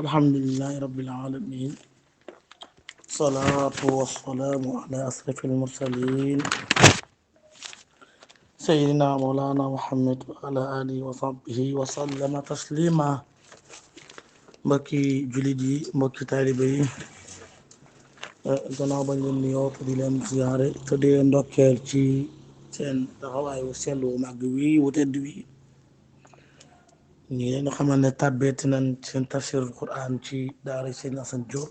الحمد لله رب العالمين، الصلاة والسلام على أشرف المرسلين سيدنا مولانا محمد وعلى آله وصحبه وسلم تسليما. mbokki jullit yi, mbokki taalibe yi, gannaaw bañ leen nuyoo te di leen ziyaare te di leen ndokkeel ci seen taxawaay wu sell wu màgg wi wu tedd wi. ñu ngi leen xamal ne tàbbeeti nañ seen tafsirul Quran ci daara seen Asan Jóob.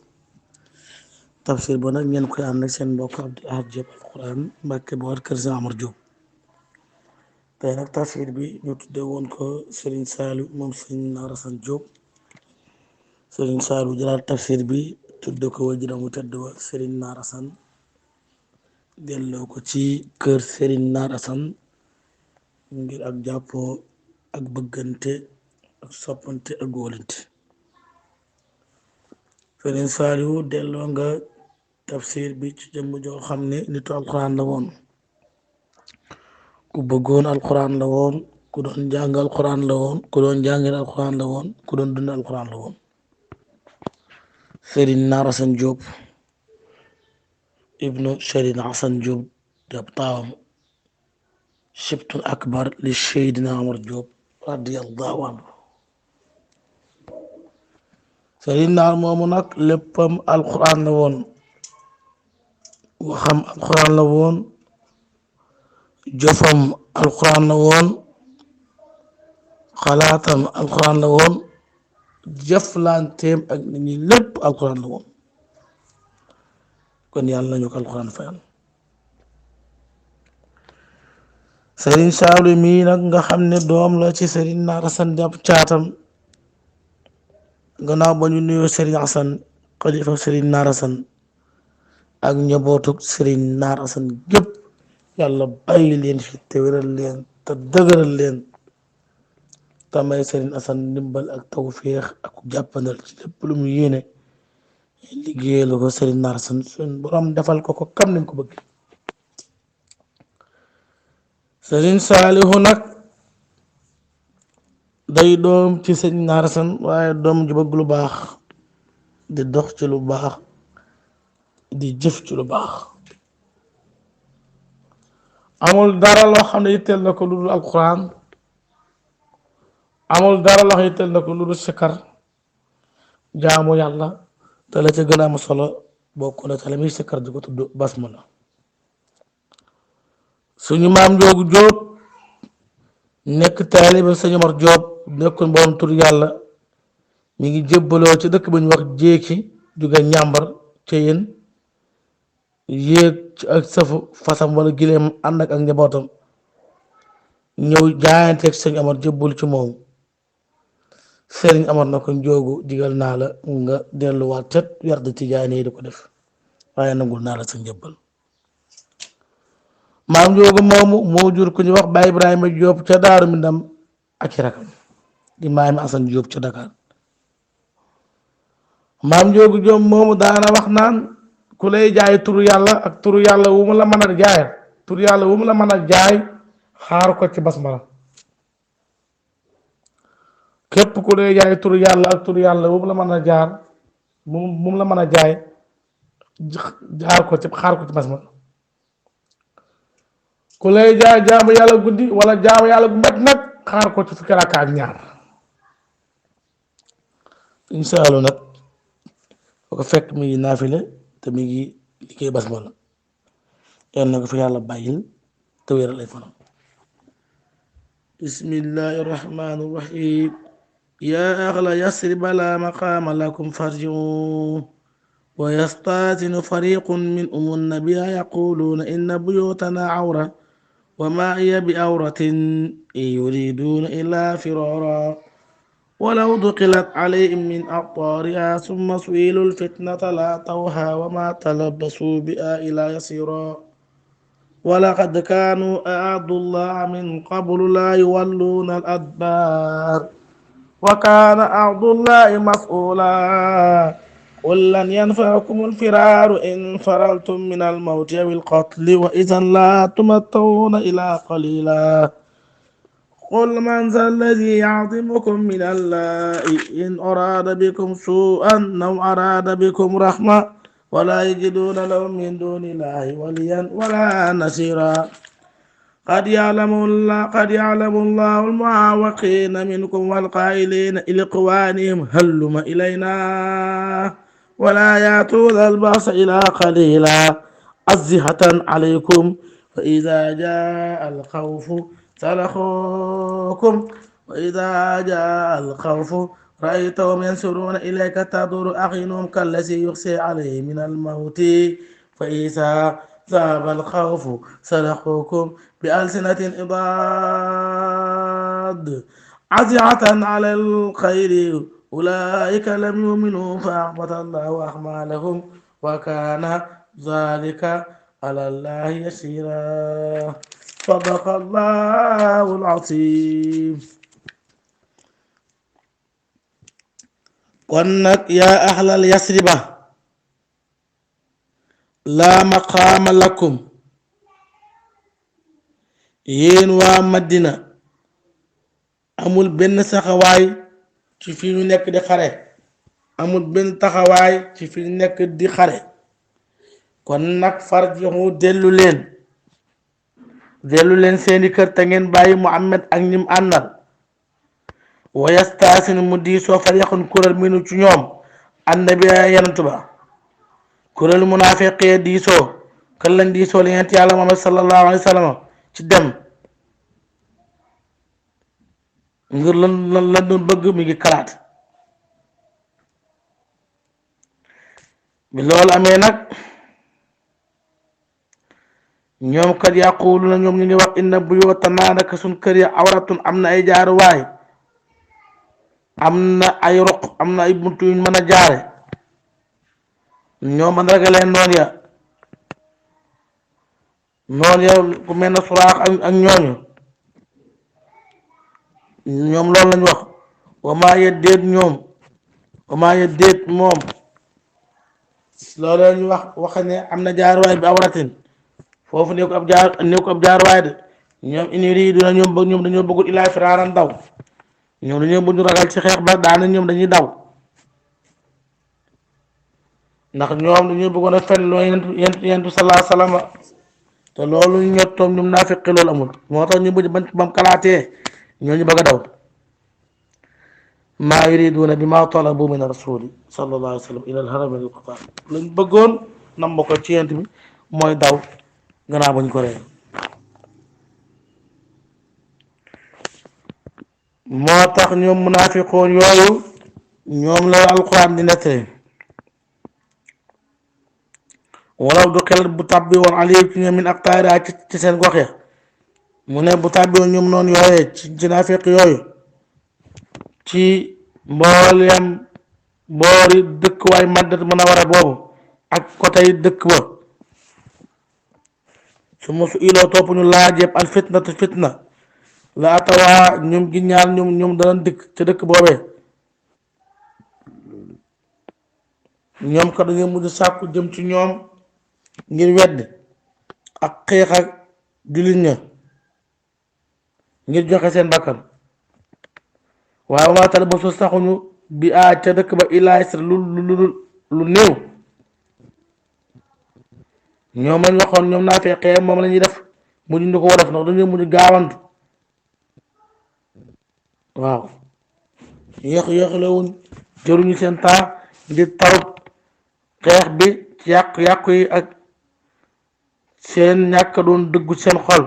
tafsir ba nag ngeen koy ànd ak seen mbokk Abdul Ahad Jóob Alquran Mbàkke bu war kër Sëñ Amar Jóob. tey nag tafsir bi ñu tudde woon ko Serigne Saliou moom Serigne Naar Asan Jóob. Serigne Saliou jëlaat tafsir bi tudde ko waajuram wu tedd wa Serigne Naar Asan, delloo ko ci kër Serigne Naar Asan ngir ak jàppoo ak bëggante ak soppante ak wóolante. Serigne Saliou delloo nga tafsir bi ci jëmm joo xam ne nitu alquran la woon, ku bëggoon alquran la woon, ku doon jàng alquran la woon, ku doon jàngale alquran la woon, ku doon dund alquran la woon. Serigne Naar Asan Jóob ibnu Serigne Asan Jóob dab taawam sibtul akbar li Seydina Amar Jóob radiyallahu anhu. Serigne Naar moomu nag léppam alquran la woon, waxam alquran la woon, jëfam alquran la woon, xalaatam alquran la woon, jëflanteem ak nit ñi lépp alquran la woon. kon yàlla nañu ko alquran fayal. Serigne Saliou mii nag nga xam ne doom la ci Serigne Naar Asan jàpp caatam, gannaaw ba ñu nuyoo Serigne Asan xalifa Serigne Naar Asan ak njabootug Serigne Naar Asan gépp, yàlla bàyyi leen fi te wéral leen te dëgëral leen te may Serigne Asan ndimbal ak tawféex ak jàppandal ci lépp lu mu yéene liggéeyal ko Serigne Naar Asan, suñ borom defal ko ko kam nañ ko bëgg. Serigne Saliou nag day doom ci Serigne Naar Asan, waaye doom ju bëgg lu baax, di dox ci lu baax, di jëf ci lu baax. amul dara loo xam ne yitteel na ko lu dul alquran, amul dara loo xam ne yitteel na ko lu dul sikar, jaamu yàlla, te la ca gën a am solo bokk na te la muy sikar di ko tudd basmala. suñu maam Njoogu Jóob nekk taaliba Sëñ Amar Jóob nekkoon borom tur yàlla, mi ngi jébbaloo ci dëkk bu ñu wax jéeki jóge ñàmbar ca yéen, yéeg ci ak safu fasam wala gileem ànd ak njabootam ñëw jaayanteeg Sëñ Amar jébbal ci moom. Sëriñ Amar na ko Njoogu digal naa la nga delluwaat ca werd tijaani yi di ko def, waaye nangul naa la sa njëbbal. maam Njoogu moomu moo jur ku ñu wax Baay Ibrahima Jóob ca Daaru Minam ak i rakam di maami Asan Jóob ca Dakar. maam Njoogu Jóob moomu daana wax naan ku lay jaay turu yàlla ak turu yàlla wu mu la mën a jaay, turu yàlla wu mu la mën a jaay xaar ko ci basmala. képp ku lay jaay turu yàlla ak turu yàlla wu mu la mën a jaar mu mu la mën a jaay xaar ko ci basmala. ku lay jaay jaamu yàlla guddi wala jaamu yàlla gu mat nag xaar ko ci fukki rakka ak ñaar. Insha Allah nag foo ko fekk mi ngi naafile te mi ngi liggéey basmala, yal na ko fi yàlla bàyyil te wéeral ay fanam. bismillahi rahmani rahim. yaa ahla yasriba laa maqaama lakum farji'uu wa yastaazinu fariqun minhum annabiyya yaquluuna inna buyuutanaa awra wa maa hiya bi awratin in yuriiduuna illaa firaaraa walaw duxilat alayhim min aqtaarihaa summa su'iluu al-fitnata la'atawhaa wa maa talabbasuu bihaa illaa yasiiraa walaqad kaanuu a'addu llaaha min qablu laa yuwalluuna al-adbaar wa kaana a'du llaahi mas'uulaa qul lan yanfa'akum al-firaaru in farartum min al-mawti aw al-qatli wa idhan laa tumatta'uuna illaa qaliilaa قل من ذا الذي يعظمكم من الله إن أراد بكم سوءا أو أراد بكم رحمة ولا يجدون لهم من دون الله وليا ولا نصيرا قد يعلم الله المعوقين منكم والقائلين لإخوانهم هلم إلينا ولا يأتون البأس إلا قليلا أزهة عليكم فإذا جاء الخوف سلخوكم وإذا جاء الخوف رأيتهم ينسرون إليك تدور أعينهم كالذي يغشى عليه من الموت فإذا ذهب الخوف سلخوكم بألسنة إضاد عزعة على الخير أولئك لم يؤمنوا فأحبط الله أعمالهم وكان ذلك على الله يسيرا صدق الله العظيم kon nag yaa ahlal yasriba laa maqaama lakum yéen waa Madina amul benn saxawaay ci fi ñu nekk di xare amul benn taxawaay ci fi ñu nekk di xare kon nag farji'u dellu leen seeni kër te ngeen bàyyi Muhammad ak ñim àndal wa yastaasinu mu diisoo fariqun kuréel minu ci ñoom annabi yanantu ba kuréelu munaafiqee diisoo kan lañ diisoo li yonent yàlla Muhammad sallallahu alayhi wa sallam ci dem ngir lan doon bëgg mi ngi kalaat bi loolu amee nag ñoom kat yaquluna ñoom ñu ngi wax inna buyuutanaa naka suñ kër ya awratun am na ay jaaruwaay am na ay roq am na ay buntu yuñ mën a jaare ñoom man ragaleen noon ya ku mel na Suraax ak ñooñu ñoom loolu lañ wax wamaa yeddeet moom loolu lañu wax ne am na jaaruwaay bi awratin foofu ne ko ab jaaruwaay de ñoom in yuriiduuna ñoom dañoo bëggul illaa firaaran daw ñoom dañoo bëgg ragal ci xeex ba daana ñoom dañuy daw ndax ñoom dañoo bëggoon a fen loo yentu salaa salama te loolu ñottoom ñoom naa feqi loolu amul moo tax ñu bëgg bam kalaatee ñoo ñu bëgg a daw maa yuriduuna bi maa talabu min rasuli sallallahu alayhi wa sallam ila al harami al qata lañ bëggoon nam ko ci yent bi mooy daw gannaaw bañ ko ree moo tax ñoom munaafiqoon yooyu ñoom la alquran di nettali walaw du xelat bu tàbbi woon alayhim ci ñoom min aqtaarihaa ci seen gox ya mu ne bu tàbbi woon ñoom noonu yooyee ci naafiq yooyu ci mboolem boori dëkk waay Madinat Munawwara boobu ak côté yi dëkk ba su ma su iloo topp ñu laajeeb al fitna la atawaa ñoom gi ñaar ñoom danañ dikk ca dëkk boobee ñoom kat dañoo mujj sàkku jëm ci ñoom ngir wedd ak xeex ak jullit ña ngir joxe seen bakkan waaye waa tal ba su saxuñu bi ca dëkk ba illaa isra lu néew ñoom lañ waxoon ñoom naa fekkee moom la ñuy def mujj ñu ko def ndax dañoo mujj gaawantu waaw yéex la wuñ jëruñu seen temps ngir tarut xeex bi ci yàqu yi ak seen ñàkk doon dëggu seen xol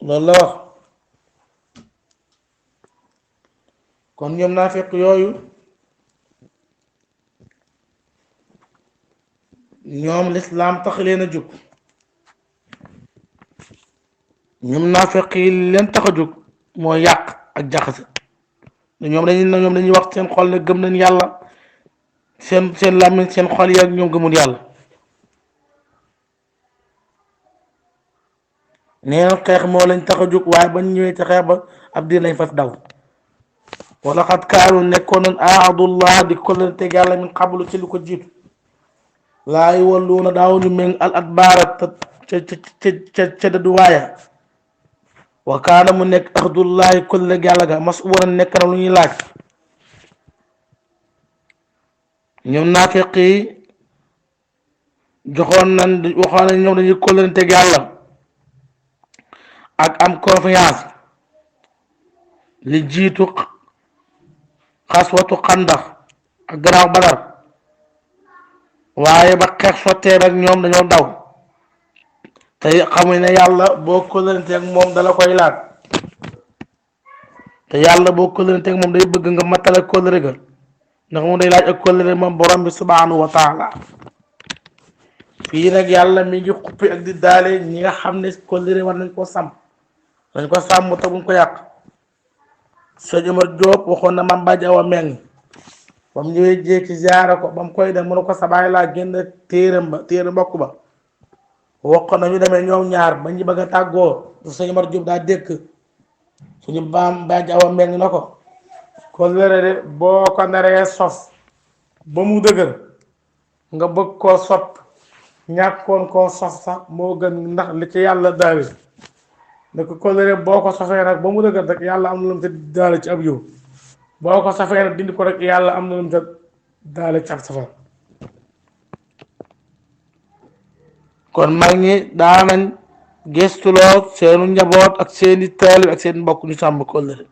loolu la wax kon ñoom naa fekk yooyu ñoom lislaam tax leen a jóg ñoom naa fekk yi leen tax a jóg moo yàq ak jaxase ñoom dañuy wax seen xol ne gëm nañ yàlla seen làmmiñ seen xol yi ak ñoom gëmul yàlla nee na xeex moo lañ tax a jóg waaye bañ ñëwee ci xeex ba ab diir lañ fas daw wala xat kaanu nekkoon nañ aadullah di kollante teg yàlla min xablu ci lu ko jiitu laa yuwalluuna daaw ñu méng al adbaara ca dëddu waaya wa kaana mu nekk ahdullahi kulle yàlla ga masuulan nekk na lu ñuy laaj. ñoom naafiq yi waxoon nañ ñoom dañuy kóllëranteeg yàlla ak am confiance li jiitu xaswatu xandax ak gannaaw badar, waaye ba xeex sottee rek ñoom dañoo daw te xamuñ ne yàlla boo kóllëranteeg moom dala koy laaj, te yàlla boo kóllëranteeg moom day bëgg nga matale kóllëre ga ndax moom day laaj ak kóllëre moom borom bi subhanahu wa taala. fii nag yàlla mi ngi xuppi ak di daale ñi nga xam ne kóllëre war nañ koo sàmm, dañ ko sàmm te buñ ko yàq. Sëñ Omar Diop waxoon na Mame Badji Awa Meng ba mu ñëwee jékki ziyaara ko ba mu koy dem mu ne ko sa baay laa génn téere mbokk ba wax ko nañu demee ñoom ñaar ba ñu bëgg a tàggoo. Sëñ Omar Diop daa dékk suñu Mame Badji Awa Meng na ko kóllëre de boo ko naree sos ba mu dëgër nga bëgg koo sopp ñàkkoon koo sos sax moo gën, ndax li ci yàlla daal ne ko kóllëre boo ko sofee nag ba mu dëgër rek yàlla am na lu mu te daale ci ab yow, boo ko safee nag dindi ko rek yàlla am na lu mu te daale ci ab safar. kon mag ñi daanañ gëstuloo seenu njaboot ak seeni taalib ak seen mbokk ñu sàmm kóllëre.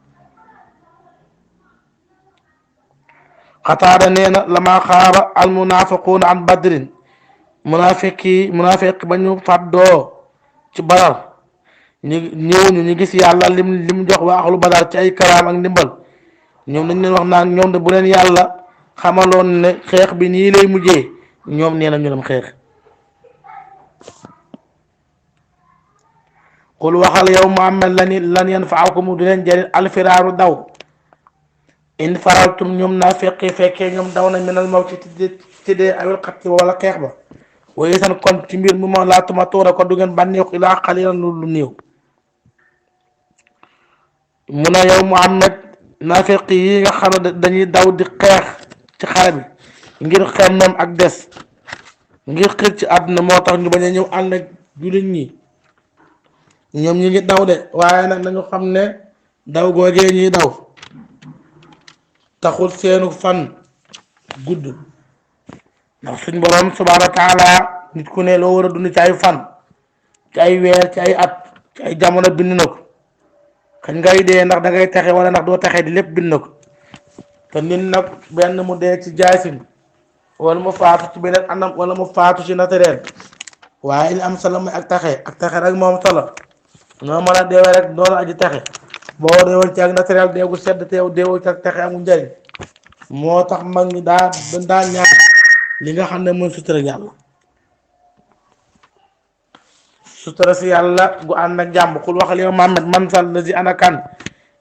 Xataada nee na lama xaaba al munafiquuna an badrin, munafiq ba ñu fàddoo ci badar ñu gis yàlla lim jox waa axlu badar ci ay karaam ak ndimbal. ñoom dañ leen wax naan ñoom de bu leen yàlla xamaloon ne xeex bi nii lay mujjee ñoom nee na ñu dem xeex. qul waxal yow Muhammad lan yanfaakum du leen jëriñ alfiraaru daw in faraltum ñoom naa fekkee ñoom daw nañ minal mawti ci dee awil xatti wala xeex ba waaye san kon ci mbir mi ma laatuma tuura kon du ngeen bànneexu ilaa xalilan lu néew. mu ne yow Muhammad naafeq yi nga xam ne dañuy daw di xeex ci xare bi ngir xemmem ak des ngir xir ci àdduna moo tax ñu bañ a ñëw ànd ak jullit ñi, ñoom ñi ngi daw de waaye nag nañu xam ne daw googee ñuy daw taxul seenu fan gudd, ndax suñ borom subhaanahu wa taala nit ku ne loo war a dund ci ay fan, ci ay weer, ci ay at, ci ay jamono bind na ko. kañ ngay dee ndax da ngay texe wala ndax doo texe di lépp bind na ko. te nit nag benn mu dee ci jaasin wala mu faatu ci beneen anam wala mu faatu ci naturel, waaye li am solo mooy ak texe rek moom solo. noo mën a deewee rek doon aji texe, boo deewoon ci ak naturel deegu sedd teew deewoo ci ak texe amul njëriñ. moo tax mag ñi daa ñaan li nga xam ne mooy sutura yàlla, sutura si yàlla gu ànd ak jàmm. xul waxal yow Muhammad man sal la si anakan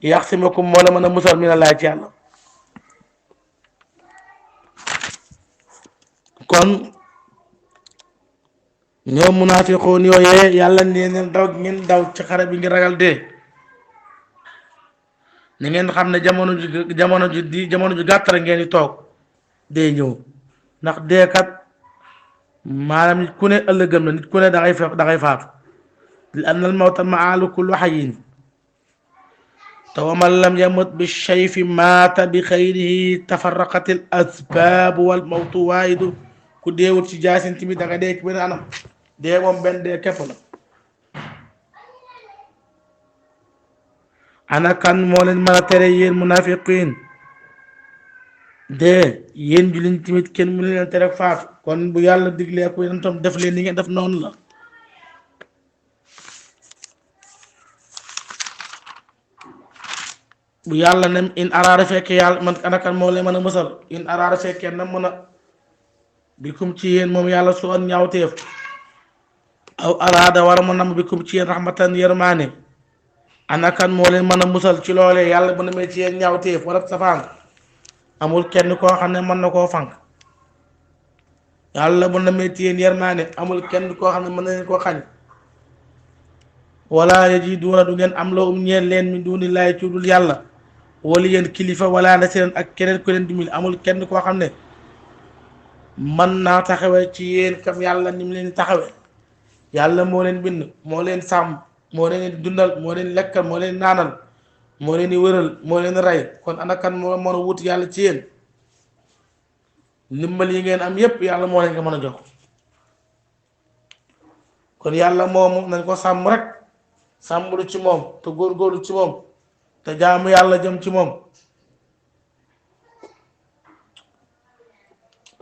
yaxsimakum moo la mën a musal mi na laay ci yàlla. kon ñoom munaafiqoon yooyee yàlla neen ngeen daw ci xare bi ngir ragal dee, ni ngeen xam ne jamono ju gàtt rek ngeen di toog dee ñëw, ndax dee kat maanaam nit ku ne ëllëgëm la, nit ku ne da ngay faatu. li anna al mawta maalu kullu xayin te wa man lam yamut bi shayfi maata bi xayrihi tafarraqat al asbaabu wal mawtu waahidu. ku deewut ci jaasin tamit da nga dee ci benn anam, dee moom benn dee képp la. ana kan moo leen mën a tere yéen munafiqin dee? yéen jullit tamit kenn mu leen tere faatu, kon bu yàlla diglee ko yéen tam def leen li ngeen def noonu la. bu yàlla ne in araada fekkee yàlla man ana kan moo leen mën a mësal, in araada fekkee na mën a bikum ci yéen moom yàlla su an ñaawteef aw araada war a mu nam bikum ci yéen rahmatan yërmaane, ana kan moo leen mën a musal ci loolee yàlla bu namee ci yéen ñaawteef wala safaan. amul kenn koo xam ne mën na koo fànk. yàlla bu namee ci yéen yërmaane amul kenn koo xam ne mën na leen koo xañ. wala yajiduuna du ngeen am loo ñeel leen min duunillaahi ci dul yàlla wala yéen kilifa wala nasiran ak keneen ku leen dimbali. amul kenn koo xam ne mën naa taxawee ci yéen kam yàlla ni mu leen taxawee. yàlla moo leen bind, moo leen sàmm, moo leen di dundal moo leen di lekkal moo leen di naanal moo leen di wëral moo leen di rey kon ana kan moo mën a wut yàlla ci yéen ndimbal yi ngeen am yépp yàlla moo leen ko mën a jox kon yàlla moomu nañ ko sàmm rek sàmmlu ci moom te góorgóorlu ci moom te jaamu yàlla jëm ci moom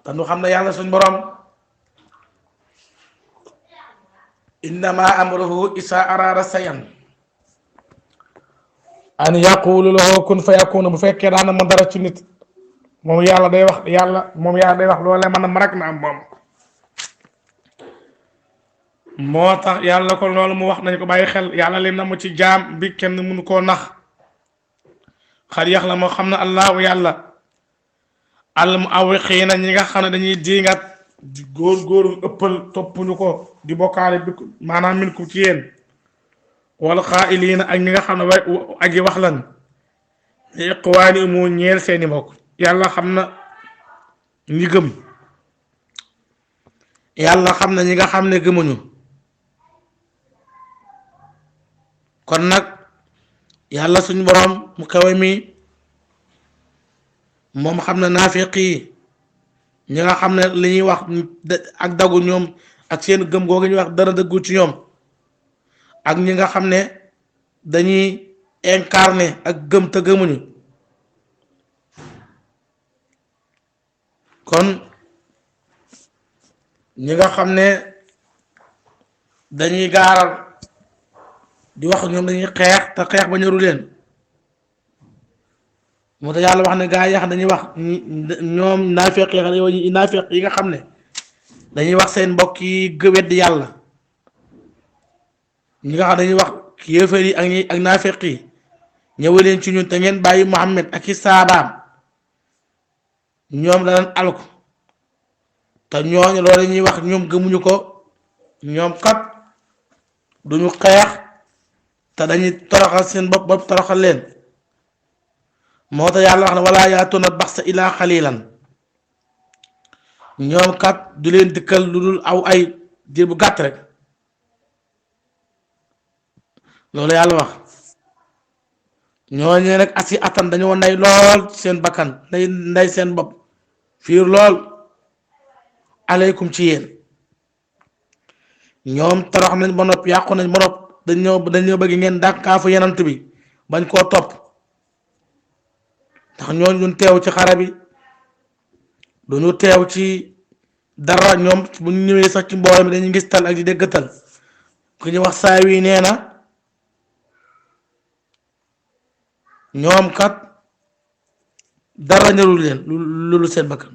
te nu xam ne yàlla suñ borom innama amruhu isa araada sayan an yaqulu lahu kun fa yakunu bu fekkee daana ma dara ci nit moom yàlla day wax loolee man ma rek na am moom moo tax yàlla ko loolu mu wax nañ ko bàyyi xel yàlla lim na mu ci jaam bi kenn mënu koo nax xar yax la moo xam ne allahu yàlla al mu awiqiina ñi nga xam ne dañuy diingat góor ëppal toppuñu ko di bokkaale bi maanaam min ko ci yéen wal xaa'iliina ak ñi nga xam ne way aji wax lan iqwaani mu ñeel seeni mbokk yàlla xam na ñi gëm yàlla xam na ñi nga xam ne gëmuñu kon nag yàlla suñu borom mu kawe mi moom xam na naafiq yi ñi nga xam ne li ñuy wax ak dagu ñoom ak seen gëm googu ñuy wax dara dëggu ci ñoom ak ñi nga xam ne dañuy incarné ak gëm te gëmuñu kon ñi nga xam ne dañuy gaaral di wax ñoom dañuy xeex te xeex ba ñëru leen moo tax yàlla wax ne gaa yi yax dañuy wax ñoom naafeq yi nga xam ne dañuy wax seen mbokk yi weddi yàlla ñi nga xam dañuy wax yéefar yi ak naafeq yi ñëw leen ci ñun te ngeen bàyyi Muhammad ak i saabaam ñoom danañ alko te ñooñu loolu ñuy wax ñoom gëmuñu ko ñoom kat duñu xeex te dañuy toroxal seen bopp toroxal leen moo tax yàlla wax ne wala yaatuna baxsa ilaa xalilan ñoom kat du leen dikkal lu dul aw ay diir bu gàtt rek loolu yàlla wax ñooñu nag asi atan dañoo nday lool seen bakkan nday seen bopp fiir lool aleykum ci yéen ñoom torox nañ ba nopp yàqu nañ ba nopp dañoo bëgg ngeen dànkaafu yenant bi bañ koo topp ndax ñooñu duñ teew ci xare bi duñu teew ci dara ñoom bu ñu ñëwee sax ci mbooloo mi dañuy gis tal ak di déggatal ku ñu wax saa wi nee na ñoom kat dara ñërul leen loolu seen bakkan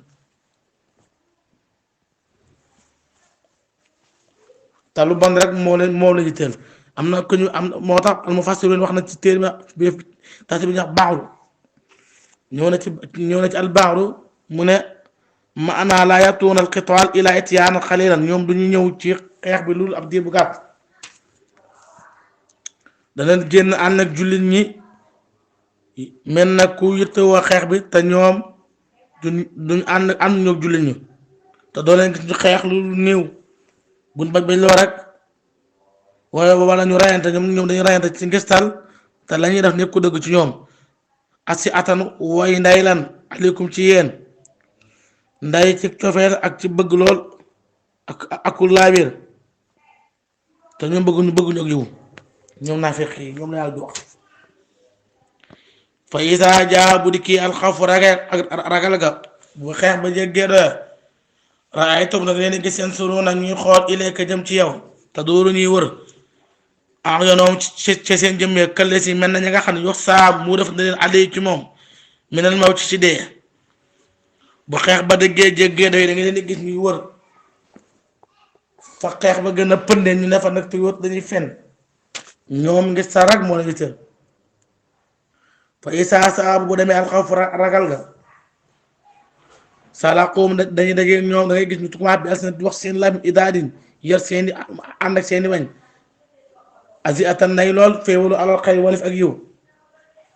te lu bon rek moom la ñu teel am na ku ñu am moo tax al mufassirun wax na ci téere bi tax bi ñu wax baaxul ñëw na ci al baaxlu mu ne maanaa laa yatuuna al qitaal ila ityaan xalilan ñoom du ñu ñëw ci xeex bi loolu ab diir bu gàtt danañ génn ànd ak jullit ñi mel na ku yittewoo xeex bi te ñoom duñ ànd ñoo jullit ñi te doo leen gis ñu xeex lu néew buñ bañ loo rek wala ñu rayante ñoom dañuy rayante ci ngistal te la ñuy def nekk ku dëgg ci ñoom asi atan way nday lan aleykum ci yéen nday ci cofeel ak ci bëgg lool akul laabir te ñoom bëgguñu ak yiw ñoom naafiq yi ñoom la yàlla di wax fa isa jaa bu dikki alxafu ragal ga bu xeex ba jéggee doya raaytum da leen gis seen suru nag ñuy xool ilayka jëm ci yow te dooru ñuy wër ak yonoom ci seen jëmmee këlle si mel na ña nga xam ne yox saabu mu def na leen alay ci moom minal maw ci dee bu xeex ba dëggee jéggee doy da nga leen di gis ñuy wër fa xeex ba gën a pëndeen ñu ne fa nag te wër dañuy fen ñoom ngir sa rag moo la ngi tër fa isaa saabu bu demee alxawfu ragal ga salaqoom dañuy dajee ñoom da ngay gis ñu tukumaat bi alsina di wax seen lam idaadin yor seeni ànd ak seeni wañ asi atan nay lool féewalu alal xay walif ak yiw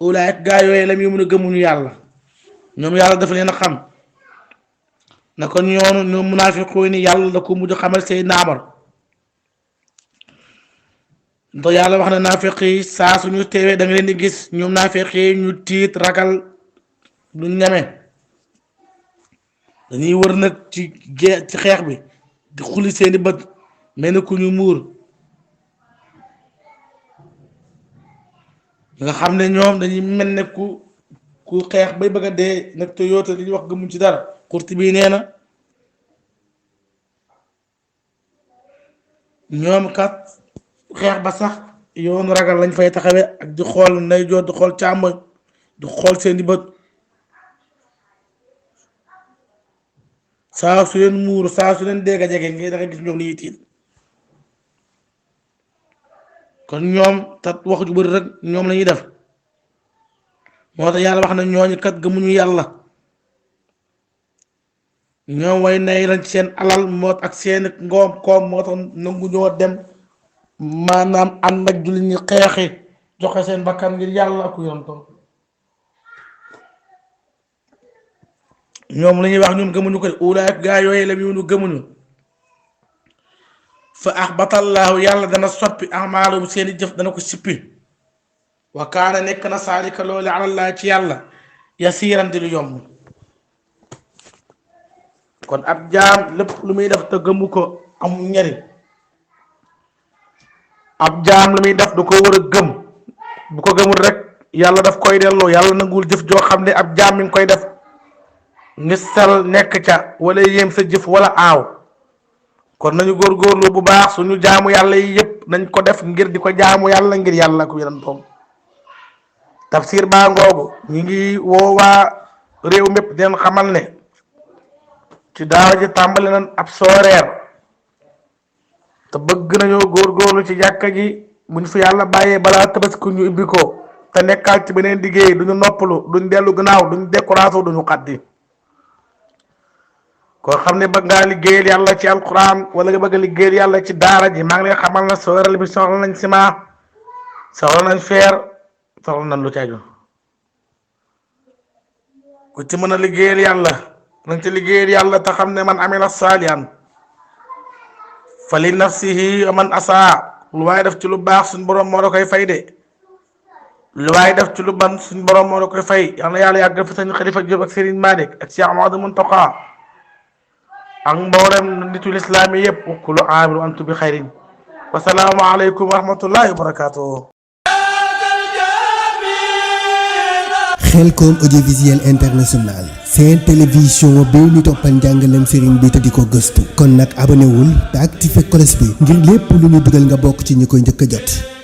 ulaayek gaa yooyu lam yu mun a gëmuñu yàlla ñoom yàlla dafa leen a xam na ko ñoom munaafiqoo ni yàlla da ko mujj xamal say naamar ndax yàlla wax na naafeq yi saa suñu teewee da nga leen di gis ñoom naafeq yi ñu tiit ragal du ñame dañuy wër nag ci xeex bi di xuli seeni bët mel ni ku ñu muur nga xam ne ñoom dañuy mel ne ku xeex bay bëgg a dee nag te yoote li ñuy wax gëmuñ ci dara Qurtubi nee na ñoom kat xeex ba sax yoonu ragal lañ fay taxawee ak di xool ndeyjoor di xool càmmoñ di xool seeni bët saa su leen muur saa su leen dégg a jege ngay da nga gis ñoom ni ñuy tiit kon ñoom tat wax ju bëri rek ñoom la ñuy def moo tax yàlla wax na ñooñu kat gëmuñu yàlla ñoom way nay lañ seen alal moo ak seen ngoom koom moo tax nangu ñoo dem maanaam ànd ak jullit ñi xeexi joxe seen bakkan ngir yàlla ak yonentam ñoom la ñuy wax ñoom gëmuñu ko de ulaayka gaa yooyu la ñu gëmuñu fa axbatallaahu yàlla dana soppi amaalum seeni jëf dana ko sippi wa kaana nekk na saalika loolu alallaa ci yàlla yasiiran di lu yomb kon ab jaam lépp lu muy def te gëmu ko amul njariñ ab jaam lu muy def du ko war a gëm bu ko gëmul rek yàlla daf koy delloo yàlla nanguwul jëf joo xam ne ab jaam mi ngi koy def ngistal nekk ca wala yéem sa jëf wala aaw kon nañu góorgóorlu bu baax suñu jaamu yàlla yi yëpp nañ ko def ngir di ko jaamu yàlla ngir yàlla ko yonentam tafsir baa ngoogu ñu ngi woowaa réew mépp di leen xamal ne ci daara ji tàmbali nañ ab sooreer te bëgg nañoo góorgóorlu ci jàkka ji buñ fi yàlla bàyyee balaa tabaski ñu ibbi ko te nekkaat ci beneen liggéey duñu noppalu duñ dellu gannaaw duñ découragé duñu xaddi koo xam ne bëgg ngaa liggéeyal yàlla ci alquran wala nga bëgg a liggéeyal yàlla ci daara ji maa ngi lay xamal na sooreer bi soxla nañ ciment soxla nañ fer soxla nañ lu caaju ku ci mën a liggéeyal yàlla nañ ci liggéeyal yàlla te xam ne man amila saalihan fa li nafsihi wa man asaa lu waaye def ci lu baax suñ borom moo la koy fay de lu waaye def ci lu ban suñ borom moo la koy fay yal na yàlla yàggal fi sëñ Xalifa Jóob ak Serigne Malick ak Cheikh Amadou Muntaqa ak mboolem nitul islaam yi yëpp kullu aamin wa antum bi xayrin wasalaamu aleykum wa rahmatullahi wa barakatuh. Khelcom audiovisuel international seen télévision bi ñu toppal njàngaleem sëriñ bi te di ko gëstu kon nag abonné wul te activé cloche bi ngir lépp lu ñu dugal nga bokk ci ñi koy njëkk a jot.